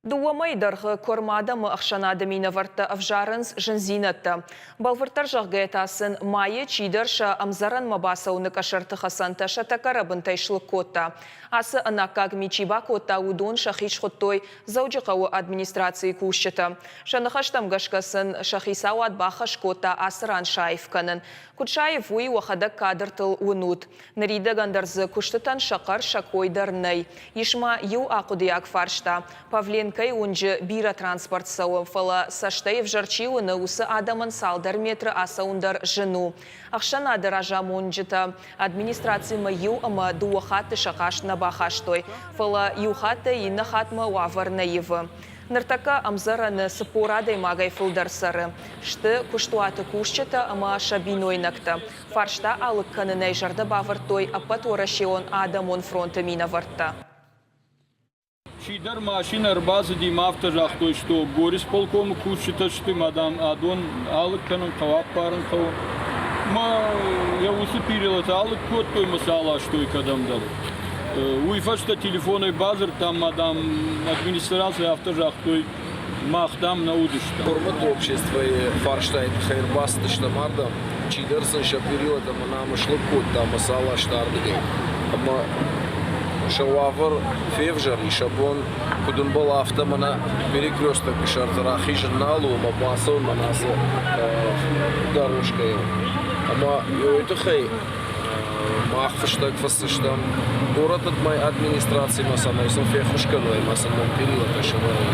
Дыууӕ мӕйы дӕргъы куырм адӕмы ӕхсӕнады минӕвӕрттӕ ӕвзарынц зындзинӕдтӕ. Бӕлвырддӕр зӕгъгӕйӕ та сын майы чидӕр сӕ ӕмдзӕрӕнмӕ бацӕуыны къӕсӕрты хӕцӕнтӕ сӕ тӕккӕ рӕбынтӕй слыг кодта. Ацы ӕнаккаг ми чи бакодта, уыдон сӕхи схуыдтой Дзӕуджыхъӕуы администрацийы кусджытӕ. Сӕ ныхӕстӕм гӕсгӕ сын сӕ хицауад бахӕс кодта ацы ран саив кӕнын. Куыд саив, уый уӕхӕдӕг кадртыл уынут. Ныридӕгӕн дӕр дзы куыстытӕн сӕ хъӕр, сӕ кой дӕр нӕй. Ис ма иу ахъуыдыйаг фарста. Павленкойы уынджы бирӕ транспорт цӕуы, фӕлӕ цӕстӕй ӕвзӕр чи уыны, уыцы адӕмӕн цалдӕр метры ацӕуын дӕр зын у. Ӕхсӕнады разамонджытӕ администрацимӕ иу ӕмӕ дыууӕ хатты сӕ хъаст нӕ бахастой, фӕлӕ иу хаттӕй иннӕ хатмӕ уавӕр нӕ ивы. Ныртӕккӕ ӕмдзӕрӕны 40 адӕймагӕй фылдӕр цӕры. Сты куыстуаты кусджытӕ ӕмӕ сӕ бинойнӕгтӕ. Фарста алыг кӕнынӕй зӕрдӕ бавӕрдтой Ӕппӕтуӕрӕсеон адӕмон фронты минӕвӕрттӕ. Чидӕр машинӕ ӕрбацыди мӕ афтӕ загътой, что горисполкомы кусджытӕ сты, мӕ, дам, адон алыг кӕнын хъӕуы, аппарын хъӕуы. Мӕ йӕ уыцы перилӕтӕ алыг кодтой мӕ сӕ аластой кӕдӕмдӕр. Уый фӕстӕ телефонӕй бадзырдтам, мӕ, дам, администрацийы афтӕ загътой, мах, дам, нӕ уыдыстӕм. Куырмыты обществойы фарстайы тыххӕй ӕрбацыдыстӕм ардӕм. Чидӕр сын сӕ период ӕмӕ нӕм слыг кодта ӕмӕ сӕ аласта ардыгӕй. Ӕмӕ сӕ уавӕр февзӕр и, сӕ бон куыд ӕмбӕлы, афтӕ мӕнӕ перекрестокы сӕрты рахизын нал у ӕмӕ бацӕуын мӕнӕ ацы дорожкӕйыл. Ӕмӕ уый тыххӕй мах фыстӕг фысдзыстӕм горӕты администрацимӕ, цӕмӕй сын феххуыс кӕной ӕмӕ сын ног перилӕтӕ сӕвӕрой.